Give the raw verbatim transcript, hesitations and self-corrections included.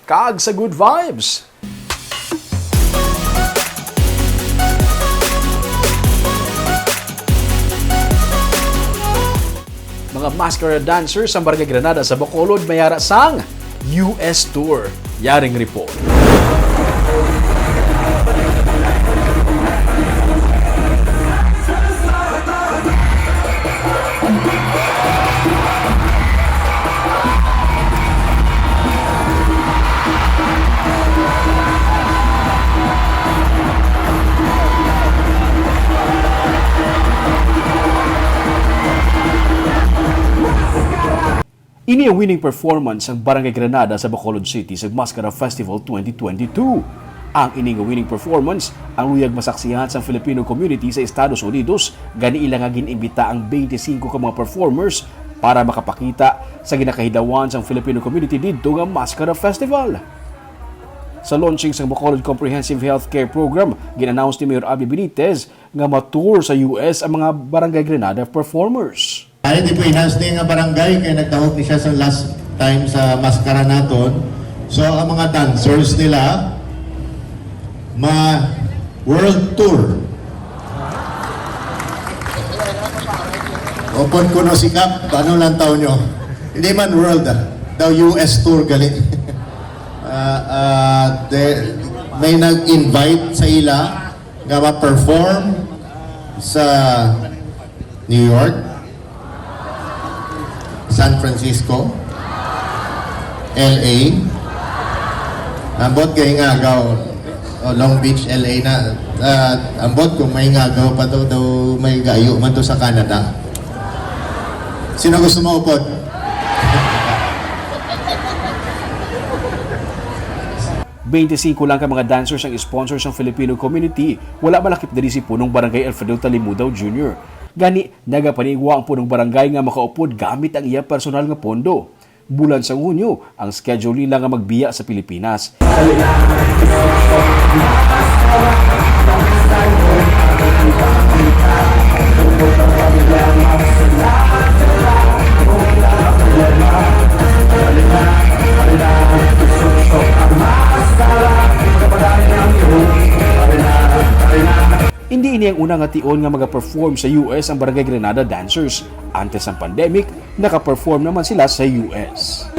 kag sa good vibes. Mga mascara dancers sang Barangay Granada sa Bacolod may ara sang U S tour. Yaring report. Ini ang winning performance sang Barangay Granada sa Bacolod City sa Mascara Festival twenty twenty-two. Ang ini nga winning performance ang luyag masaksihan sang Filipino community sa Estados Unidos, gani ila nga gin-imbita ang twenty-five ka mga performers para makapakita sa ginakahidawan sang Filipino community didto nga Mascara Festival. Sa launching sang Bacolod Comprehensive Healthcare Program, gin-announce ni Mayor Abby Benitez nga ma-tour sa U S ang mga Barangay Granada performers. Ay, di po, inas ni nga barangay, kay nagdahog ni siya sa last time sa maskara naton. So, ang mga dancers nila, ma world tour. Open ko no si Kap, ano lang tao nyo? Hindi man world, ah. Daw U S tour gali. Ah, ah, de, may nag-invite sa ila nga ma-perform sa New York, San Francisco, L A. Ambot kay ngagaw, o Long Beach, L A na. Ah, ambot kung may ngagaw pa to, daw may gayo man to sa Canada. Sino gusto maupod? Twenty-five lang ka mga dancers ang sponsor sang Filipino community, wala malakip diri si Punong Barangay Alfredo Talimudaw Junior. Gani, nagapanigwa ang Punong Barangay nga makaupod gamit ang iya personal nga pondo. Bulan sang Hunyo ang schedule nila nga magbiya sa Pilipinas. Indi ini ang una nga tion nga magaperform sa U S ang Barangay Granada Dancers. Antes sang pandemic, nakaperform naman sila sa U S.